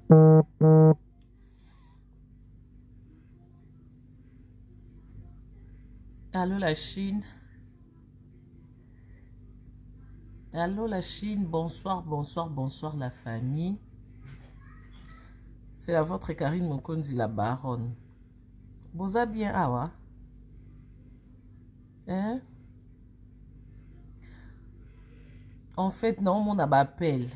Allô la Chine. Allô la Chine, bonsoir, bonsoir, bonsoir la famille. C'est la vôtre Karine Mokonzi, la baronne. Boza bien awa? Hein? En fait, non, mon appel.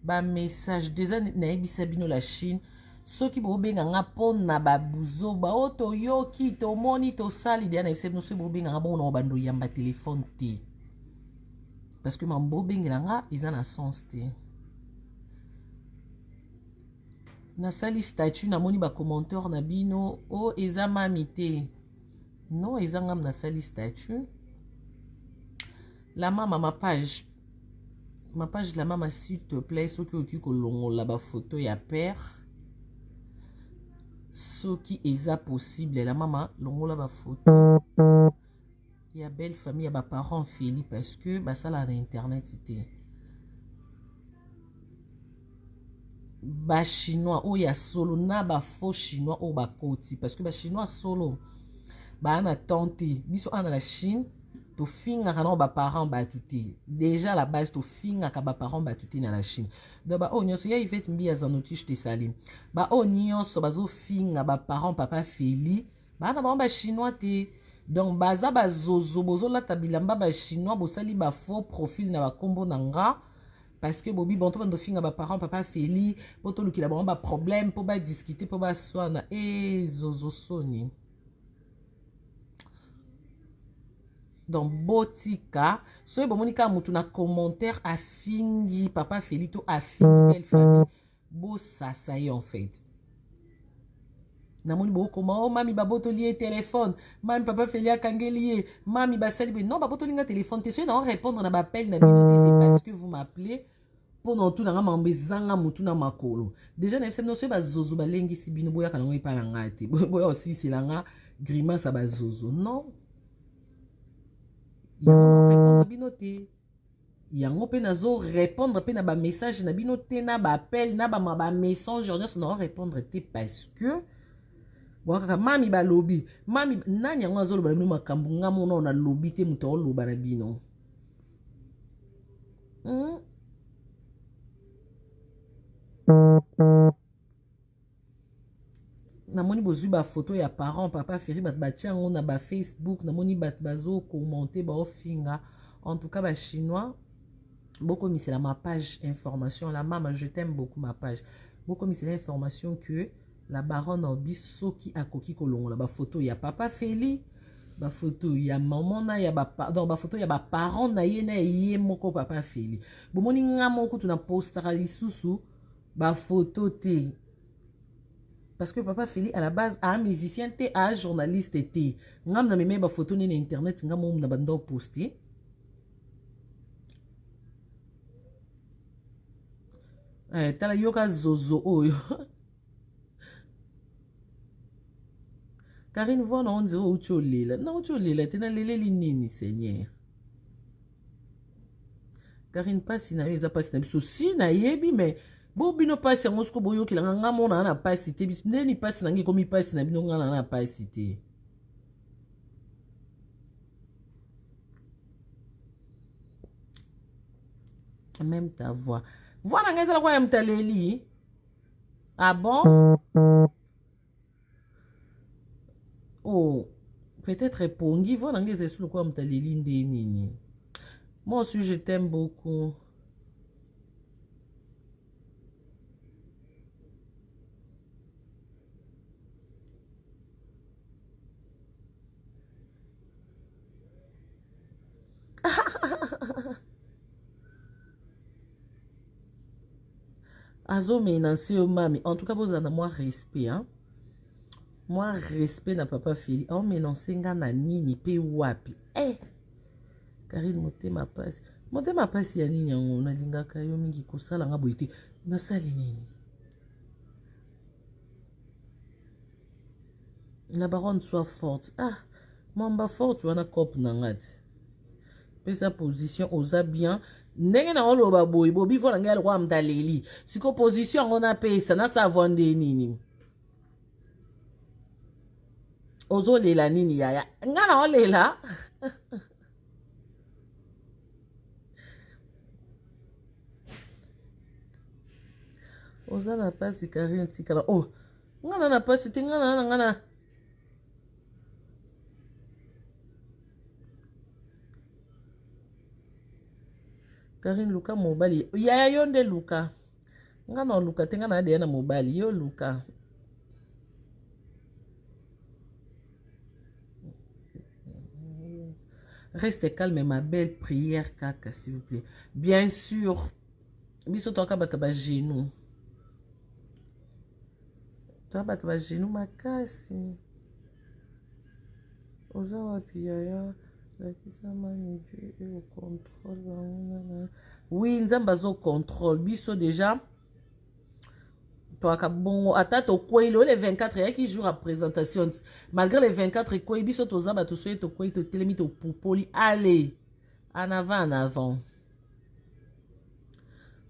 Ba message déjà nayebisa bino la Chine soki bobenga nga pona ba buzoba o toyoki tomoni tosali deja nayebisa bino soki bobenga nga bongo na bando yamba telefone te parce que mambo bobengela nga eza na sens te. Nasali statut namoni ba commentaire na bino o eza mami te. Non, eza nga nasali statut. La mama ma page ma page la mama s'il te plaît soki okoki kolongola ba photo ya père soki eza possible la mama longola ba photo ya belle famille ya ba parents Feli parce que basala na internet te. Ba chinois oyo ya solo na ba faux chinois oyo bakoti parce que ba chinois solo baa na temps te. Biso awa na la Chine tofingaka nao ba parents bato te, déjà la base tofingaka ba parents bato te na la Chine. Donc ba oyo nyonso ya Yvette Mbiya Zanotiche te sali, ba oyo nyonso bazofinga ba parents papa Feli baa na bango ba chinois te. Donc baza bazozo, bozolata bilamba ba chinois, bosali ba faux profil na bakombo na nga parce que bobi banto bando finga ba parents papa Feli po tolukela bango ba problème po ba discuter po ba swana e zozo soni. Donc botika soki bomoni kaka mutu na commentaire afingi papa Feli to afingi belle famille, bosasa ye en fait. Namoni bokoma o oh, mami babotoli ye telefone, mami papa Feli akangeli ye, mami basali boye. Non, babotoli nga telefone te. Soki nao répondre na baappel na bino te, c'est parce que vous m'appelez mpo na otuna nga mambo ezanga motu na makolo. Déjà nayebisa bino soki bazozo balengisi bino boyaka nango epai na ngai te, boya osilisela nga grimace ya bazozo. Non, yango répondre bino te, yango mpe nazo répondre mpe na bamessage na bino te, na baappel na bamessanger nyonso nao répondre te parce que bwakaka mami balobi mami nani yango azoloba na bino makambo nga mona nalobi te, moto aoloba na bino. Namoni bozwi bafoto ya parent papa Ferry, bato batia yango na ba Facebook, namoni bato bazokommente baofinga. En tout cas ba chinois bokomisela ma page information. La mama je t'aime beaucoup ma page, bokomisela information que la baronne obi soki akoki kolongola bafoto ya papa Feli, bafoto ya maman na ya ba, donc bafoto ya baparent na ye na ye moko papa Feli. Bomoni nga moko kutu na postaka lisusu bafoto te parce que papa Feli à la base a musicien te, a journaliste te. Ngam na meme bafoto ne na internet, nga mo na bando poster. Tala yoka zozo oyo. Karine voix na on dirait outi olela. Na outi olela te, naleleli nini Seigneur? Karine pasi na yo eza pasi na biso si nayebi, mais bo bino pasi yango siko boyokelanga nga mona na pasi te. Biso ndeni pasi na ngai ekomi pasi na bino, nga na pasi te. Même ta voix. Voix na ngai ezala kwa ya mutaleli. Ah bon? Oh, peut-être epongi voix na ngai eza esu lokola mutaleli nde nini. Moi aussi je t'aime beaucoup. Azomenance yo mami. En tout cas bozala na mwa respect, hein? Mwa respect na papa Feli. Aomenance nga na nini pe wapi? Eh! Karine motema pasi. Motema pasi ya nini yango? Nalingaka yo mingi, kosala nga boye te. Nasali nini? La baronne soit forte. Ah, mwamba forte wana cope na nga te. Pesa position oza bien ndenge na oloba boye bobi voix na ngai lokola moto aleli siko position yango napesa nasala voix nde nini ozolela nini yaya ngai na olela oza na pasi karine tikala oh ngai na na pasi te ngai na na ngai na Karine luka mobali yaya yo nde luka nga na oluka te nga na deya na mobali yo luka reste calme ma belle prière kaka s'il vous plaît bien sûr biso toaka bato ba genoux toa bato ba genoux makasi Oza wapi yaya lakisa mani Dieu est au contrôle bango oui nzambe azo contrôle biso déjà toaka bongo ata tokwei lelo le 24 eyaki jour ya présentation malgré le 24 ekwei biso toza bato soki tokwei totelemi topupoli allez en avant en avant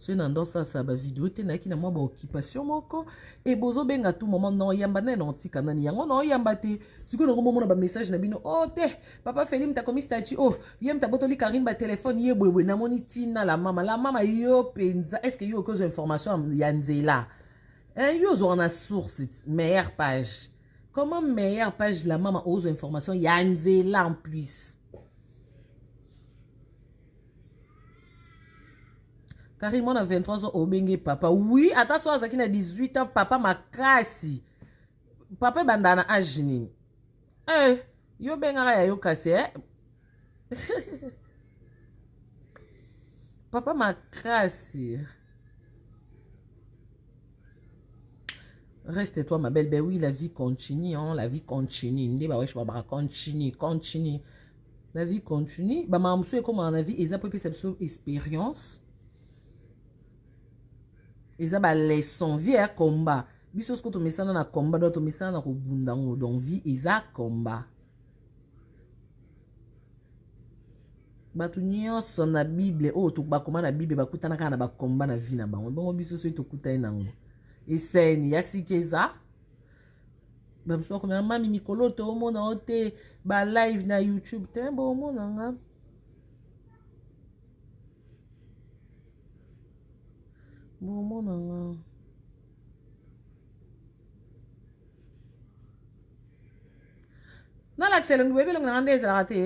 soki na ndosasa bavideo te nayaki na mwa baoccupation moko e bozobenga tout moment na oyamba nani na otika nani yango na oyamba te sikoyo nakomomona bamessage na bino o oh, te papa feli moto akomi statut o oh, ye moto abotoli karine batelefone ye boyeboye namoni ntina la mama la mama yo mpenza est ce que yo oki ozwa information ya nzela eh, yo ozwaka na source meilleure page comment meilleure page la mama ozwa information ya nzela en plus Karine mwana 23 ans obenge papa oui ata so azalaki na 18 ans papa makasi papa ebandaka na age nini eh, yo bengaka ya yo kasi eh? papa makasi Reste toi ma belle ben oui la vie continue hein, la vie continue nde bawesh babaka continue continue la vie continue bamama mosusu ekomaka na vie eza mpo epesa biso expérience eza baleçon vie ya combat biso soko tomesana na combat donc tomesana na kobunda yango donc vie eza combat bato nyonso na bible oyo bakoma na bible bakutana kaka na bakomba na vie na bango bongo biso soki tokutani nango eseni ya sika eza bamosusu bakomela mami mikolo toomona yo te ba live na youtube te boomona nga bomona nga nalakisa elongi boyebi elongi na nga nde ezalaka te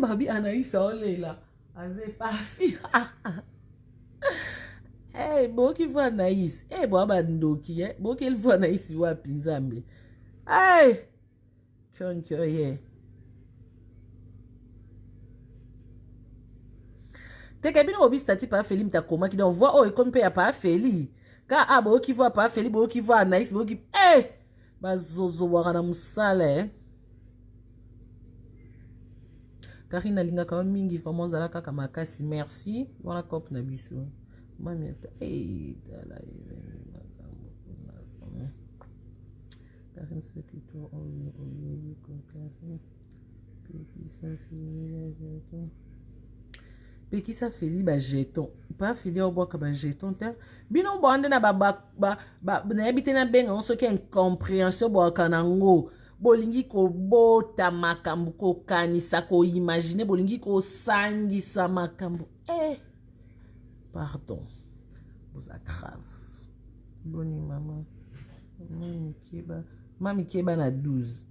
babi anaïs aolela aza epafi hey, boyoki vo anaïs hey, boa bandoki eh? boyoki vo anaïs wapi nzambe hey! Kyonkyo ye teke bino bobi stati pa feli moto akomaki donc voi oyo ekomi mpe ya pa feli ka a boyoki voi pa feli boyoki voi anaïs boyoki e eh! bazozobwaka na mosala e karine alingaka yo mingi vraiment ozala kaka makasi merci wana cope na biso mami ata eh, tala makambo kuna Karine soki to oyo oyebi ko Karine pekisa feli ba jeton pekisa feli ba jeton pa feli obwaka ba jeton te bino bwande na nayebi te nabenga yango soki incomprehension bwaka na ngo bolingi kobota makambo kokanisa koimagine bolingi kosangisa makambo eh pardon boza grave boni mama mami keba mami keba na 12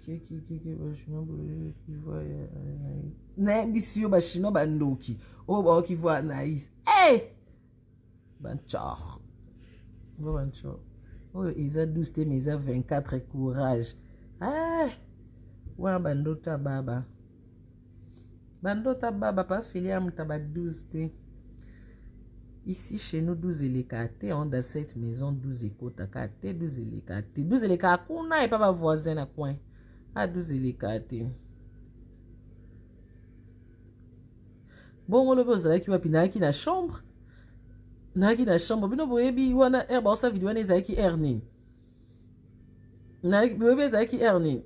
kiekiekie bachinois boyoki ya nayebisi yo bachinois bandoki oyo bayoki voi anaïs e eh! banchor bo banchor oyo eza 12 te mais eza 24 courage ah! wana bandoto ya baba Bandota baba pa fili ya muta ba 12 te. Ici chez nous 12 eleka te hein, dans cette maison 12 ekotaka te 12 eleka te 12 eleka kuna epa ba voisin na coin a 12 eleka te. Bongo lobi ozalaki wapi? Nayaki na chambre, nayaki na chambre. Bino boyebi wana heure baosala video wana ezalaki heure nini? Boyebi ezalaki heure nini?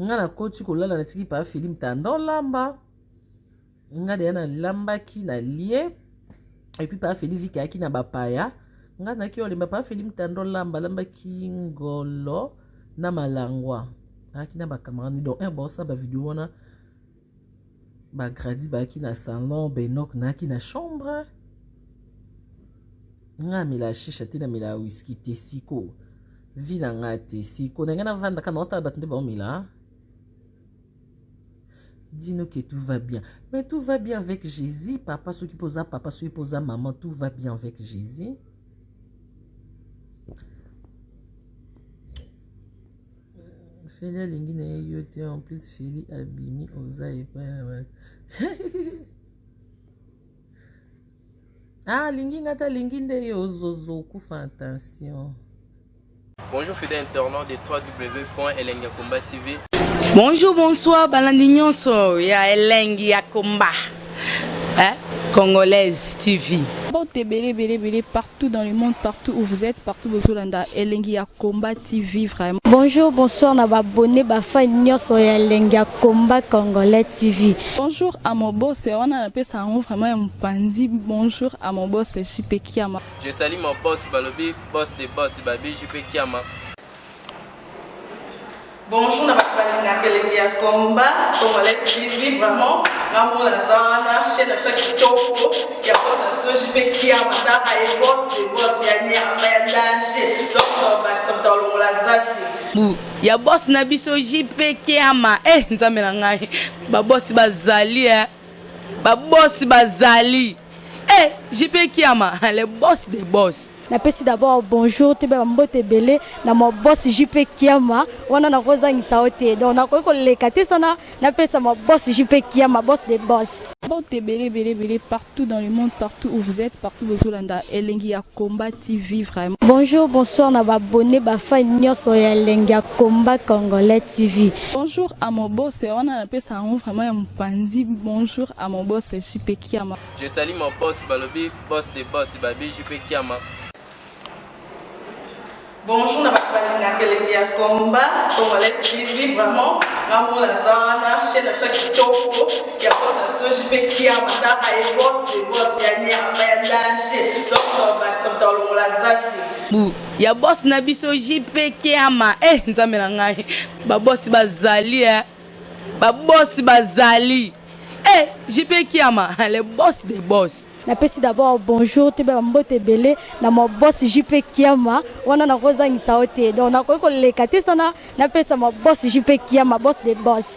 Nga nakoti kolala, natiki pa Feli mtanda olamba. Nga deya nalambaki, nalie, et puis pa Feli viki ayaki na bapaya. Nga nayaki olemba, pa Feli mtanda olamba, alambaki ngolo na malangwa, ayaki na bacamarade. Donc heure baosala bavideo wana, bagradi bayaki na salon, benok nayaki na chambre. Nga amela shisha te, namela whisky te. Siko vi na nga te, siko na ngai navandaka naotala bato nde baomela. Dis-nous que tout va bien. Mais tout va bien avec Jésus, papa. Soki poza papa, soki poza maman, tout va bien avec Jésus. Feli alingi na ye yo te. En plus Feli abimi, oza epai ya ah, alingi nga te, alingi nde yo ozozo okufa. Attention. Bonjour fidèles internautes de www.elengiyakomba TV. Bonjour, bonsoir, balandi nyonso ya Elengi ya Komba, hein? Congolaise TV. Mbote ebele ebele ebele partout dans le monde, partout où vous êtes, partout bozolanda Elengi ya Combat TV vraiment. Bonjour, bonsoir na babone bafan nyonso ya Elengi ya Combat Congolais TV. Bonjour à mon boss, wana napesa yango vraiment ya mopandi. Bonjour à mon boss JP Kiama. Je salue mon boss Balobi, boss de boss Babi JP Kiama. Bonjour na bato balingaka Elengi ya Combat Congolais TV. Vraiment, ngambo naza wana, chaîne na biso ya kitoko ya boss na biso JP Kiama. Taka ye, boss de boss ya nyama ya danger. Donc tobakisa moto alongola zaki Bu ya boss na biso JP Kiama. Eh, nzambe na ngai, babosi bazali, eh. Babosi bazali. Eh, JP Kiama, le boss des boss. Napesi d'abord bonjour, toyeba bambote ebele na ma boss JP Kiama. Wana nakozangisa yo te, donc nakoki koleka te sana napesa ma boss JP Kiama, boss de boss. Mbote ebele ebele ebele partout dans le monde, partout où vous êtes, partout bozolanda Elengi ya Combat TV vraiment. Bonjour, bonsoir na babone bafan nyonso ya Elengi ya Combat Congolais TV. Bonjour à mon boss, wana napesa yango vraiment ya mopandi. Bonjour à mon boss JP Kiama. Je salue mon boss Balobi, boss de boss Babi JP Kiama. Bonjour na bato balingaka Elengi ya Combat Congolais TV. Vraiment, ngambo naza wana, chaîne na biso ya kitoko ya boss na biso JP Kiama. Taka ye, boss de boss ya nyama ya danger. Donc tobakisa moto alongola zaki Bu ya boss na biso JP Kiama. Eh, nzambe na ngai, babosi bazali, eh. Babosi bazali. Eh, JP Kiama, le boss des boss. Napesi d'abord bonjour, toyeba bambote ebele na ma boss JP Kiama. Wana nakozangisa yo te, donc nakoki koleka te sana napesa ma boss JP Kiama, boss de boss.